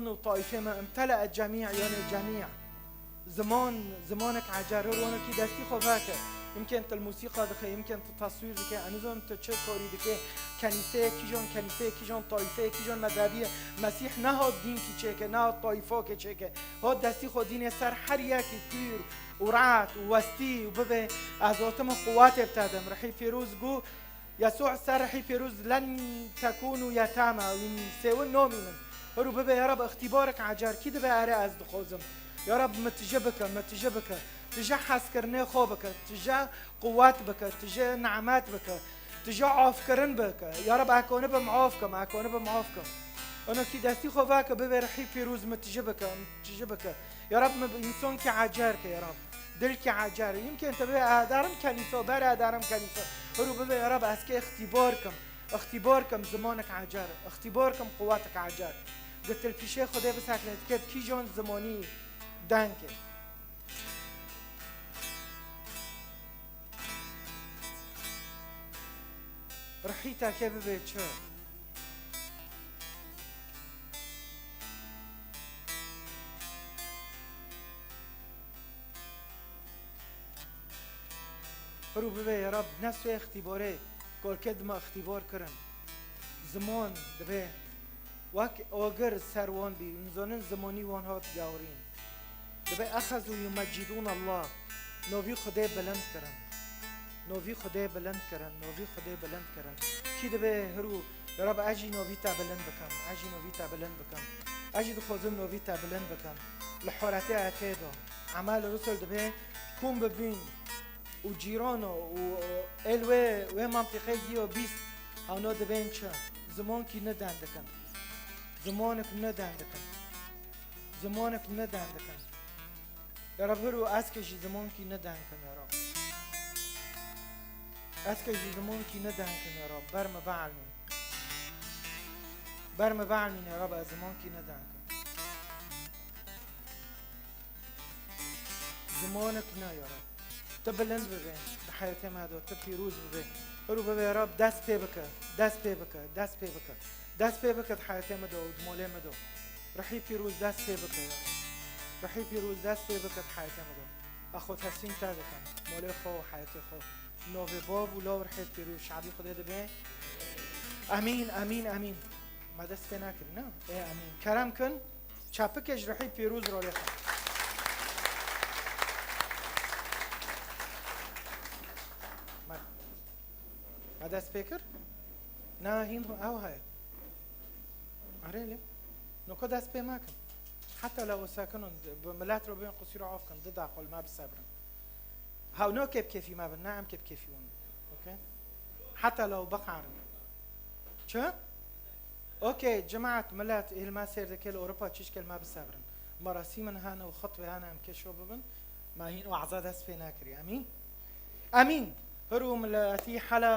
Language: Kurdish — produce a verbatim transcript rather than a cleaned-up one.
û taîfê me, imtele'e cemî, yanî cemî. Ziman, zimanek ecer, her wanekî destî xwe veke. Yimkên tu li musîqa dixê, yimkên tu taswîr dikê, ez nizanim tu çi karî dikê. Kenîseyê kîjan, kenîseyê kîjan, taîfeyê kîjan mezhebî ye. Mesîh nehat dînkî çêke, nehat taîfakê çêke. Hat destî xwe dînê ser her yekî tîr û re'd û westî û bibê ez hatime quwetê bi te dim. Rihî Pîroz got, Yesû ser Rihî Pîroz, "Len tekûnû yetame", wî sêwin namînin. Hiro bibe, ya Rab, îxtîbarek ecer kî dibe, erê ez dixwazim. Ya Rab, min tije bike, min tije bike. Tije hezkirinê xwe bike, tije quwet bike, tije nimet bike, tije afkirin bike. Ya Rab, ekanibim af kim, ekanibim af kim. Ono kî destî xwe veke, bibe Rihî Pîroz, min tije bike, min tije bike. Ya Rab, min bi însankî ecer ke, ya Rab. Dilkî ecer. Yimkên te bê ederim kenîsa, ber ederim kenîsa. Hiro bibe, ya Rab, ez kê îxtîbar kim. Îxtîbar kim zimanek ecer. Îxtîbar kim quwetek ecer. Di tilpîşê Xwedê bisekne, dikê bi kîjan zimanî dengê. Rihî te kê bibe çi? Hiro bibe, ya Rab, ne sê îxtîbarê, kolkê dima îxtîbar kirin. Ziman dibe wek agir ser wan bî, hûn zanin zimanî wan hat gewrîn. Dibe exezû yumecidûn Allah, novî Xwedê bilind kirin. Novî Xwedê bilind kirin, novî Xwedê bilind kirin. Kî dibe hiro, ya Rab, ez jî novî te bilind bikim, ez jî novî te bilind bikim. Ez jî dixwazim novî te bilind bikim. Li horetê etê de. Emel Rusul dibe kom bibîn û cîrano û êl wê, wê mantîqê giyo bîst hewna dibên çi? Zimonkî niden dikin. Zimonik niden dikin. Zimonik niden dikin. Ya Rab, hiro ez ke jî zimonkî niden kim, ya Rab. Ez ke jî zimonkî niden kim, ya Rab. Ber min bielmîn. Ber min bielmîn, ya Rab, ez zimonkî niden kim. Zimonek ne, ya Rab. Tu bilind bibe di heyatê me de, tu pîroz bibe. Hiro bibe, ya Rab, dest pê bike, dest pê bike, dest pê bike. Dest pê bike di heyatê me de û di molê me de. Rihî pîroz dest pê bike, ya Rab. Rihî pîroz dest pê bike di heyatê me de. Ez xwe teslîm te dikim. Molê xwe û heyatê xwe. Navê Bav û Law û Rihê Pîroz, şabî Xwedê dibe. Emîn, emîn, emîn. Me dest pê nekirî, ne? Ê, emîn. Kerem kin. Çepikê ji Ruhî Pîroz rolê xwe. Me, me dest pê kir? Na, hîn ew heye. Erê lê. Noko dest pê mekin. Heta lew sekinun, bi milet re bên qusîra af kin, di daxil me bisebrin. Hewno kêfkêfî me bin, ne em kêfkêfî wan bin. Okey? Heta lew biqerin. Çi? Okey, cemaat, milet, êl me sêr dike li Ewropa çişke li me bisebrin. Merasîmin hene û xitbê hene em kêşo bibin. Me hîn waza dest pê nekirî. Emîn? Emîn. Hiro miletî Heleb